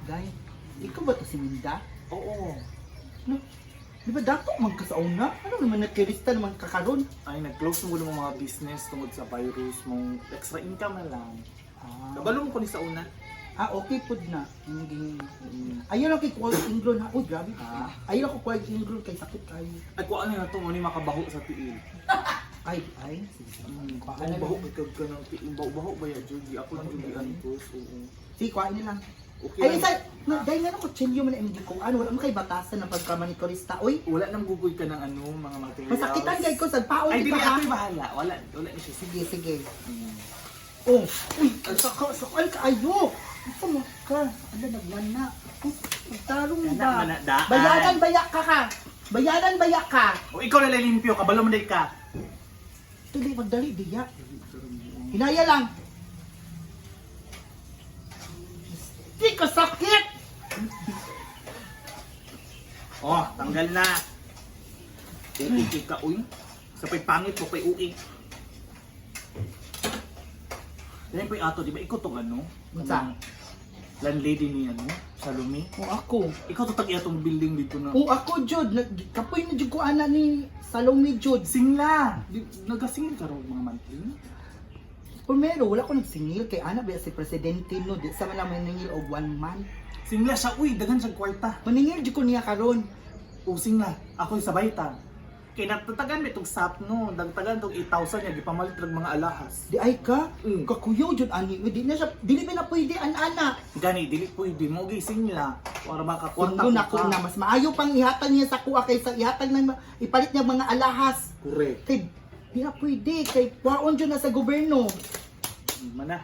Day, ikaw ba to si Minda? Oo. No? Di ba dato man ka sa una? Ano naman nagkirista naman ka karon? Ay, nag-close mo mga business tungod sa virus mong extra income na lang. Ah, Kabalo mo ko ni sa una. ah, okay pud na. Hindi. Ayaw lang kay Kuya Ingron ha. Uy, grabe. Ha? Ayaw lang ko Kuya Ingron kay sakit kayo. Ay, kuha na to, ni makabaho sa tiil. Ay, ay. Sige, sige. Kuhaan na Baho lang. kay kag ka ng tiil. Baho, baho ba ya, Judy? Ako lang Judy Antos. Oo. Sige, kuhaan na lang. Okay. Ay, isa, no, dahil nga ko, kutsilyo man ang MD ko. Ano, wala mo kay batasan ng pagkamanikurista. Uy, Wala nang gugoy ka ng ano, mga materials. masakitan gay ko, sagpaon Ay, di dili ka ha. ako'y bahala. Wala, wala na siya. Sige, sige. Mm. Oh, uy, saka, sakal kaayo. Ito mo ka. Ala, nagwana. Ay, Magtarong Kana, ba? mana, daan. Bayaran baya ka ka. Bayaran baya ka. O ikaw na limpyo, kabalo mo na ka. Tuloy, magdali, diya. Hinaya lang. Di ko sakit! Oh, tanggal na. Uki ka, uy. Sa pa'y pangit po kay uki. Yan po'y ato, di ba? Ikaw tong ano? Unsa? Landlady ni ano? Salome. O ako. Ikaw to tag atong building dito na. O ako, Jud. Kapoy na jud ko ana ni Salome, Jud. Singla! Di, nagasingil ka raw mga monthly? Primero, wala ko nagsingil kay ana ba si presidente no di sa man lang maningil og one month. Singla siya, uy, daghan siyang kwarta. Maningil jud ko niya karon. O singla, ako'y sabay ta. Kay natatagan may itong sap no, dagtagan tong 8,000 niya, gipamalit rag mga alahas. Di ay ka, kakuyaw jud ani. Di na siya, dili ba na pwede an ana. Gani, dili pwede mo singla para makakwarta Kung na ko na mas maayo pang ihatag niya sa kuha kaysa ihatag na ipalit niya mga alahas. Correct. Kay di na pwede kay kwaon jud na sa gobyerno. Mana.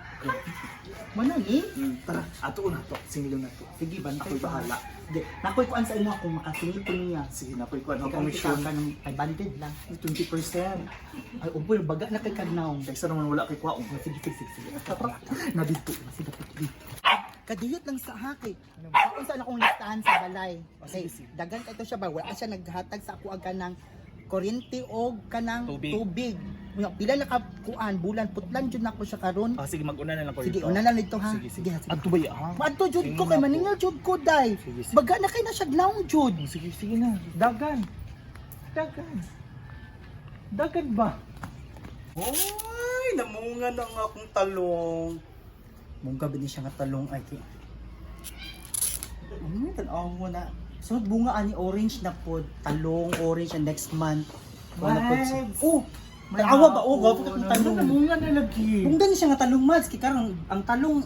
Mana ni? Tara, ato na to, singlo na to. Sige, bantay Ako'y ka. bahala. Di, nakoy kuan sa imo kung makasingil ko niya. Sige na, ko'y kuan Sige, ang commission. ka ng 500 lang. 20%. Ay, uboy, baga na kay kagnaw. Kaysa naman wala kay kwaon. Oh, sige, sige, sige, sige. Tara, na dito. Sige, sige. Kaduyot lang sa haki. Ako sa akong listahan sa balay. Okay, dagan kay to siya ba wala siya naghatag sa ako aga ng kuryente og kanang Tubig. tubig. Unya, pila na ka kuan bulan putlan jud nako siya karon. Ah, sige, mag-una na lang ko Sige, dito. una lang dito ha. Sige, sige. Sige, sige. Adto ba ya, ha? Madto jud ko Tingnan kay ako. maningil jud ko day. Sige, sige. Baga na kay na siya gnaong jud. Oh, sige, sige na. Dagan. Dagan. Dagan ba? Ay, namunga na nga akong talong. Mungga ba ni siya nga talong ay kay. Tanaw mo na. Sunod bunga ani orange na pod, talong orange and next month. Wala pod siya. Mads! Oh, tanawa ba oh, gwapo ka kong talong. Namunga na lagi. Bunga ni siya nga talong Mads kay karon ang talong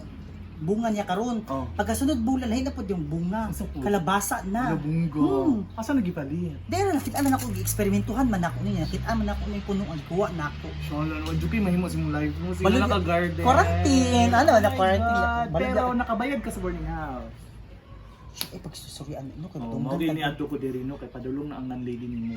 bunga niya karon. Oh. Pagkasunod bulan lahi na pod yung bunga. Asa pod? Kalabasa na. Nabungga. Asa nagipalit? Dere nakita na nako gieksperimentuhan man ako niya. Nakita man ako ni punuan kuha na ako. Shala, no, Juki, mahimo sa imong life mo. Sige, naka-garden. Quarantine, ano, Oh na my quarantine. God, Balod pero na- nakabayad ka sa boarding house. Shit, ay pagsusurian no kay Oh, mao dunggan din ni ka. adto ko diri no kay padulong na ang landlady nimo.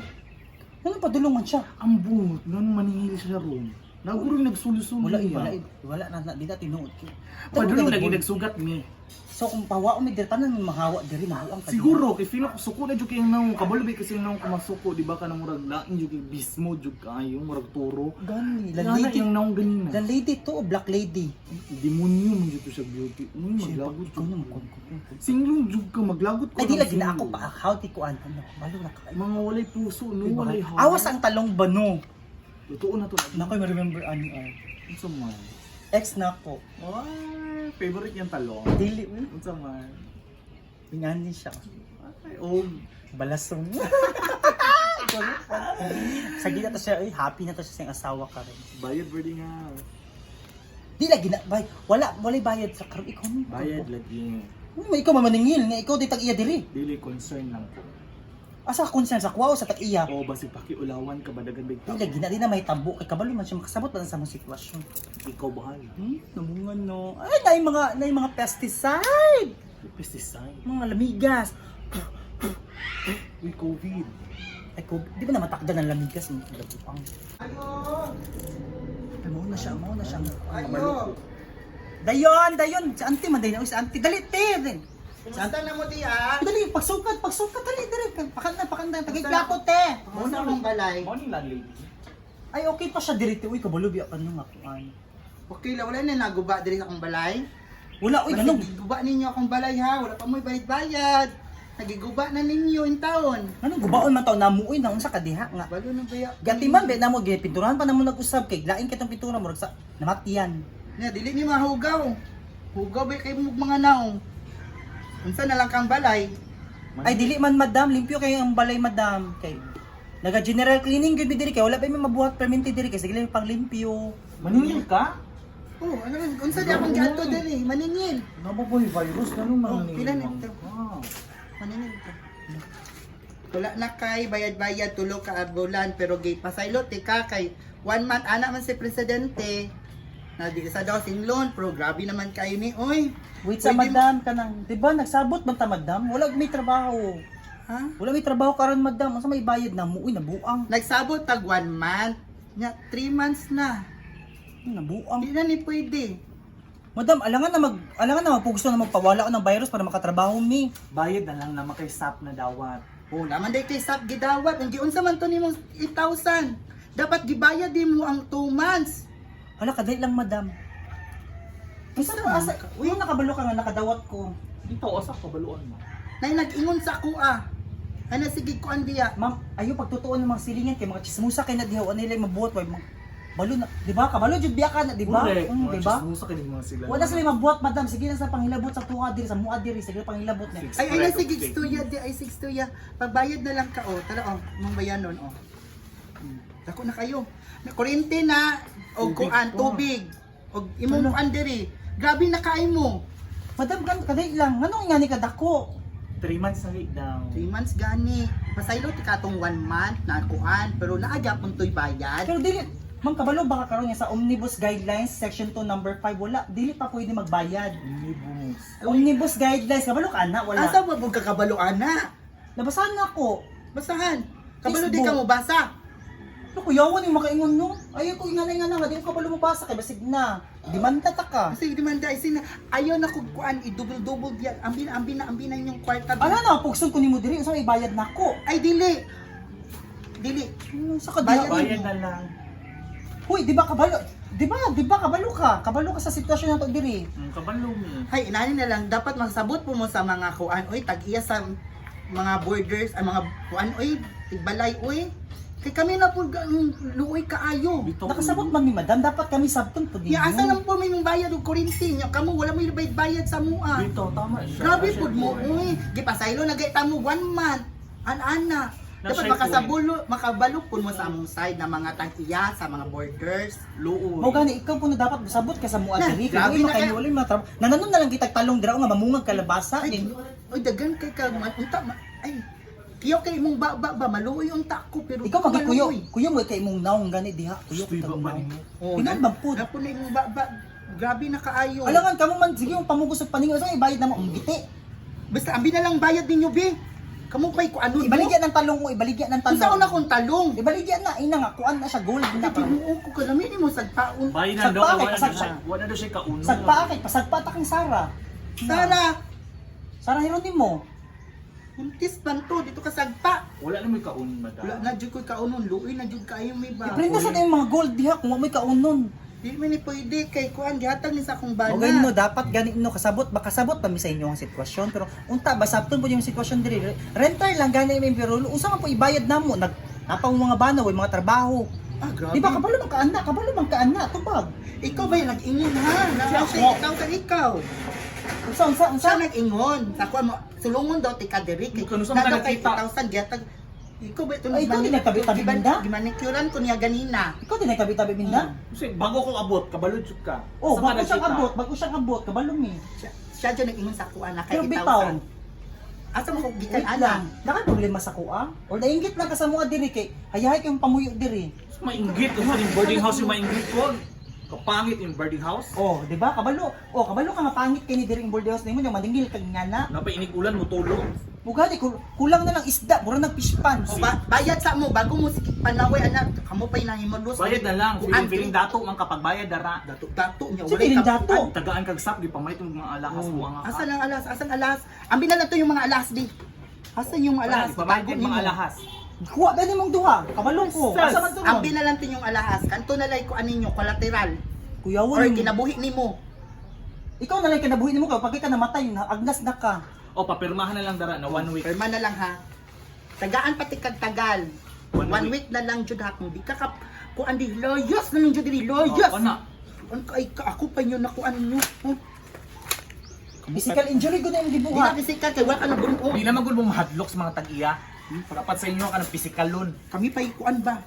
Ano padulong man siya? Ang buot, nun maningil siya sa room. Naguro nagsulo-sulo Wala eh, niya. wala eh, wala na na di na tinuod kay. Padulong lagi nagsugat ni. So kung pawa mi diri tanan may mahawa diri mahuang ka. Siguro kay feel ako suko na jud kay nang kabalo ba kasi nang kumasuko di ba kanang murag lain jud kay bismo jud kaayo murag turo. Gani, Lana landlady. yung naong ganina. Landlady to o black lady. Demonyo man jud to sa beauty. Uy, maglagot Ikaw jud. na magkuhan ko. Singlong jud ka maglagot ko. Ay di ng lagi na ako singlong. pa how ti kuan ano, balo na ka. Mga walay puso no, walay heart. Awas ang talong ba no? Totoo na to. Nakoy ma-remember ani ay. Unsa man? Ex na ko. Ay, favorite niyang talong. Dili uy. Unsa man? Ingani siya. Ay, oh, Balasong. Sa gina to siya, ay, happy na to siya sa iyang asawa karon. Bayad boarding house. Di lagi na, bay, wala, walay bayad sa karon ikaw mo. Bayad lagi. Ikaw mamaningil nga ikaw di tag-iya diri. Dili concern lang ko. Asa concern sa kuwa o sa tag-iya? O basig pakiulawan ka ba dagan big Di lagi na di na may tabo kay kabalo man siya makasabot man sa mga sitwasyon. Ikaw bahala. Namunga no. Ay, nay mga pesticide, Pesticide. mga lamigas. Uy, COVID. Ay, ko, di ba na matakda ng lamigas ng labuang? Ay, mao na siya, mao na siya. Ayo. Dayon, dayon, si auntie man dayon, si auntie dali te. Dali. Kumusta na mo di ah? Dali, pagsukat, pagsukat, dali, dali. Pakanda, pakanda, tagay plato, te. Kumusta akong balay? Morning landlady. Ay, okay pa siya diri, te. Uy, kabalo, biya ka nung ako, ay. Okay lang, wala na naguba diri sa akong balay. Wala oy, ganun. Kasi giguba ninyo akong balay ha, wala pa mo'y bayad-bayad. Nagiguba na ninyo in taon. Anong gubaon man taw namo oy, naunsa ka diha nga. Balo na baya. Gatiman be namo gipinturahan pa namo nag-usab kay lain kitong pintura murag sa namatyan. Na dili ni mahugaw. Hugaw ba kay mong mga naong. Unsa na lang kang balay? Ay dili man madam, limpyo kay ang balay madam kay naga general cleaning gyud mi diri kay wala pa mi mabuhat perminti diri kay sige lang panglimpyo. Maningil ka? Oh, ano man unsa di akong giadto diri? Maningil. Nababoy virus na nung Oh, maningil. pila na man ito? ka. Maningil ka. Wala na kay bayad-bayad tulo ka bulan pero gay pasaylo ti ka kay one month ana man si presidente. Na di sa daw singlon pero grabe naman kayo ni oy. Wait sa Pwede- madam kanang, di ba nagsabot man ta madam? Wala may trabaho. Ha? Wala may trabaho karon madam, unsa may bayad na mo? Uy, nabuang. Nagsabot tag one month. Nya 3 months na. Uy, nabuang. Di na ni pwede. Madam, alangan na magpugso na magpawala ko ng virus para makatrabaho mi. Bayad na lang naman kay SAP na dawat. Oh, naman day kay SAP gidawat. Ang giunsa man to nimong 8,000. Dapat gibayad din mo ang 2 months. Hala, kadali lang madam. Unsa Unsa asa? Uy, nakabalo ka nga nakadawat ko. Dito, asa kabaluan mo. Nay nag-ingon sa ako ah. Ana sige ko diya. Ma'am, ayo pagtutuon ng mga silingan kay mga chismosa kay na diha wa nila mabuhat way mga balo na, di ba? Kabalo jud biya ka na, di ba? Correct. Mm, di ba? Chismosa kay mga sila. Wala sila mabuhat madam, sige na sa panghilabot sa tuwa diri sa mua diri, sige panghilabot na. Six. Ay ay na sige Okay. stuya di ay sige stuya. Pagbayad na lang ka oh. Tara oh, mong bayanon oh. Dako na kayo. Na kuryente na og Tubig kuan pa. tubig. Og imong kuan diri. Grabe na kaay mo. Madam, kan kadali lang. Nganong nga ni kadako? 3 months na rin daw. 3 months gani. Pasaylo ti katong 1 month na kuan pero naa gyapon toy bayad. Pero dili, ma'am kabalo baka karon nga sa Omnibus Guidelines Section 2 Number 5 wala dili pa pwede magbayad. Omnibus. Omnibus Guidelines kabalo ka na wala. Asa ba bug kakabalo ana? Nabasahan na ako. Basahan. Kabalo di Facebook. ka mo basa. Ano kuyawan yung makaingon no? Ayaw ko ingana ingana nga di ko kabalo mo basa kay basig na. Demanda ta ka. Kasi di man dai sina ayaw na kog kuan i-double-double diyan. Ambi na ambi na ambi na inyong kwarta. Ala na pugson ko nimo diri unsa may bayad nako? Ay dili. Dili. Ano sa ka Bayad. diha? Bayad na lang. Huy, di ba kabalo? Di ba kabalo ka? Kabalo ka sa sitwasyon nato diri. Kabalo mi. Hay inani na lang dapat masabot po mo sa mga kuan oy tag-iya sa mga borders ang mga kuan oy tigbalay oy. Kay kami na po luoy kaayo. Bitaw, Nakasabot man mi madam, dapat kami sabton pud ninyo. Ya asa lang po may mong bayad og kuryente nya kamo wala mo bayad sa mua. Bitaw, tama siya. Grabe Siya pud mo po, eh. uy. Gipasaylo na gayta mo one month. An-ana. Na Dapat siya makasabulo, makabalo pud mo sa among side na mga tag-iya sa mga borders. Luoy. Mao gani ikaw po na dapat musabot ka sa mua Na, diri. Kay grabe wala na kayo kayo. wala mga trabaho. Nananom na lang kitag talong dira nga mamungag kalabasa. Ay, oy dagan kay ka man unta ma, ay kiyo kay imong baba ba maluoy unta ko pero Ikaw magikuyo, maluoy. kuyo mo kay imong naong gani diha, kuyo Gusto kay ba naong. nimo? Oh, Tinuod man pud. Napo na imong baba. Grabe na kaayo. Alangan kamo man sige yung pamugos og paningin sa ibayad na mo ang giti. Basta ambi na lang bayad ninyo be. Kamo pay ko ano Ibaligya ng talong mo, ibaligya ng Unsa talong. una kong talong? Ibaligya na ina nga kuan na siya gold na. Ay, Ginoo ko kalami nimo sagpaon. Bayad na Sagpa daw. kay Wala na pasag- siya. Wala na siya kauno. Sagpa kay pasagpa ta kang Sara. Sara, Sara Heronimo. buntis man to dito ka sagpa. Wala na may kauno, madam. Wala na jud ko kaunon, luoy na jud kaayo may ba. Iprenda sa tayong mga gold diha kung wa mo'y kaunon. Di man ni pwede kay kuan gihatag ni sa akong bana. O no, dapat gani no kasabot makasabot pa mi sa inyo ang sitwasyon pero unta basabton po yung sitwasyon diri. Renter lang gani may pero unsa man po ibayad namo nag napang mga bana way mga trabaho. Ah, grabe. Di ba kabalo man kaana, kabalo man kaana tubag. Ikaw ba yung nag-ingon ha? Siya Na ako. ikaw sa ikaw. Unsa unsa unsa Siya nag-ingon. Sa kuan mo sulungon daw ti ka diri kay Kung saan ka na daw kay nakita? 8,000 gihatag. Ikaw ba ito Ay, ikaw din nagtabi-tabi minda? Gimanicuran ko niya ganina. Ikaw din nagtabi-tabi minda? Kasi bago ko abot, kabalo jud ka. Oh, Sa bago siyang nakita? abot, bago siyang abot, kabalo mi. Siya dyan nag-ingon sa kuan na kay Pero bitaw, 8,000. Asa mo ko gikan wait ana? lang. Naka problema sa kuha? Or nainggit lang ka sa mga diri kay hayahay kayong pamuyo diri. Mainggit. Kasi yung boarding house yung mainggit ko. Kapangit yung boarding house. Oh, di ba? Kabalo. Oh, kabalo ka nga pangit kay ni diri ang boarding house nimo nya maningil kag ngana. Napainig ulan mo tulog. Mugani kulang na lang isda, mura nag fish pan. O, bayad sa mo bago mo sige panaway anak kamo pay nahimulus. Bayad na lang. Kuan, Feeling, feeling dato man kapag bayad dara. Dato dato niya Sige, feeling dato. kapuan. Tagaan kag sap gipamalit mo mga alahas mo ang Asan ang alas? Asan alas? Ambi na lang to yung mga alas di. Asan yung alas? Pamalit Tago yung mga nimo. alahas. Kuha na nimong duha. Kabalong ko. Sus! Asa man to? Ambi na lang to yung alahas. Kanto na lang ko aninyo collateral Kuyawan or yung kinabuhi nimo. Ikaw na lang kinabuhi nimo ka pag ka namatay na agnas na ka. O, papirmahan na lang dara na one week. Pirma na lang ha. Tagaan pati kag tagal. One One week na lang jud ha kung di ka kap kuan di lawyers na lang jud di lawyers. Oh, ana. Kuan ka ay ka ako pa nyo na kuan nyo. Oh. Physical injury gud na imong Di na gibuhat. physical kay wala ka na bunuo. Di naman gud mo mahadlok sa mga tag-iya. Dapat sa inyo ka ng physical lon. Kami pa kuan ba?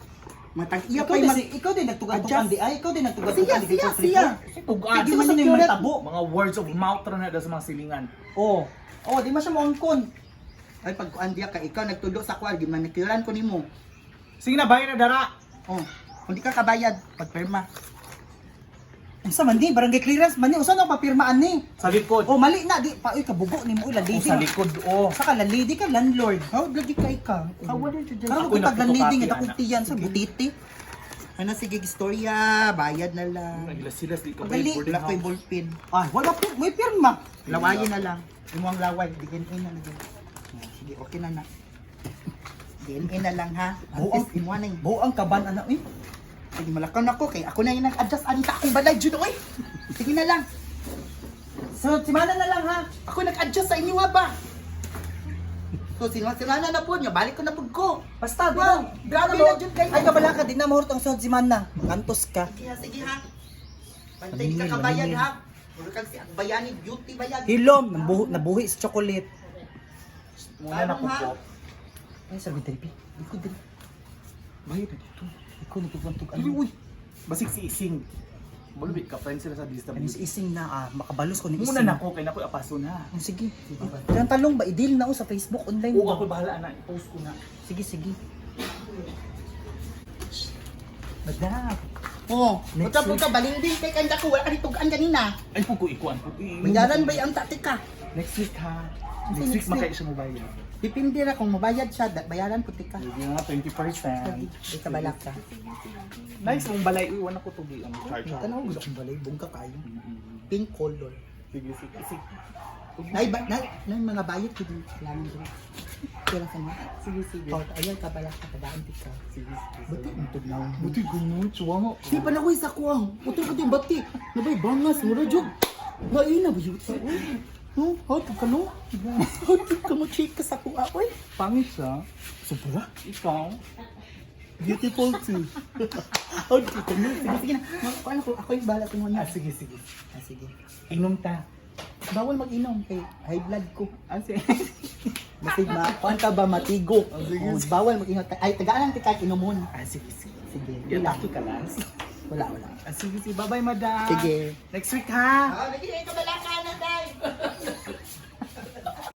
Matag iya Ikaw pa din mag si ikaw din nagtugan-tugan Adjust. di ay, ikaw din nagtugan-tugan Siya, di siya, siya. Tugaan. Sige, man yung may tabo. Mga words of mouth ra na daw sa mga silingan. Oh. Oh, di man siya moangkon. Ay pag kuan diya ka ikaw nagtudo sa kuan gimanikyuran ko nimo. Sige na, bayad na dara. Oh, kung di ka kabayad, pagpirma. Unsa man di barangay clearance man ni unsa na papirmaan ni? Sa likod. Oh, mali na di pa uy kabugo nimo uy Oh, landlady. sa likod, oh. Sa ka landlady ka landlord. How lagi kay ka? Kawa din jud. Karon Ako ko tag landlady nagphotocopy, nga dakong anak. tiyan sa butiti. Ano sige istorya, bayad na lang. Nagilas-silas di ka Dali. bayad boarding Wala ko'y house. ballpen. Ay, wala pa may pirma. Lawayin na lang. Imo ang laway, DNA na lang. Sige, okay na na. DNA na lang ha. At Buong- least imo na yun. Buang kaban ana uy. Sige, malakaw na ko kay ako na yung nag-adjust ani sa akong balay jud oy. Sige na lang. So, simana na lang ha. Ako nag-adjust sa inyo ha ba? So sila sila na po niya, balik ko na pud ko. Basta, di Wow, na. grabe di na na jud kayo. Ay, kabala ka, di na mahurot ang sunod simana. Magantos ka. Sige ha, sige ha. Bantay di ka kabayad ha. Mura kang si Agbayani beauty bayad. Hilom, nabuhi, nabuhi sa chocolate. Muna na Ano, ha? po. Ay, sabi diri, Ikaw diri. Bayad na dito. Ikaw nagtugantog Dili, ano. uy. Basig si Ising. Malubit ka, friend sila sa Ano DSW. si Ising na ah, makabalos ko ni Ising. Muna na ko, kay nakoy apaso na. Oh, sige. Diyan talong ba, i-deal na ko sa Facebook online. Oo, ako bahala na. I-post ko na. Sige, sige. Madam. Oh, Next puta puta balingding kay kanda ko wala ka nitugan kanina. Ay, po ko ikuan po. Bayaran ba ang tatik ka? Next week ha. Kasi Next week next week. makaisa siya mo bayad. Depende ra kung mabayad siya, bayaran ko tika. Sige nga, 20%. Di ka balak ka. Nice mong balay. Uy, wala ko tugi ang charge. Tanaw gusto kong balay, bungka kayo. Pink color. Sige, sige. Sige, Nay ba nay, nay mga bayad ko din kailangan ko. Kira sa mga. sige. Sige, Oh, ayaw ka balak ka tagaan tika. sige. Sige. Buti ang tugnaw. Buti gumun, tsuwa mo. Di pa na sa kuwang. Utol ko din bati. Nabay bangas mo ra jud. Lain na ba yun? No, how to ka no? How to ka mo chika sa kuha oy? Pangit siya. Sobra. Ikaw. Beautiful too. How to ka no? Sige, sige na. Kuan ako, ako yung bahala kung ano. Ah, sige, sige. Ah, sige. Inom ta. Bawal mag-inom kay high blood ko. Ah, sige. Basig ma, kuan ka ba matigo? Oh, sige. Oh, bawal mag-inom. Ay, tagaan lang tika inomon. Ah, sige, sige. Sige. Get Wala. lucky ka lang. Wala, wala. Ah, sige, sige. Bye-bye, madam. Sige. Next week, ha? Ah, lagi ka balaka.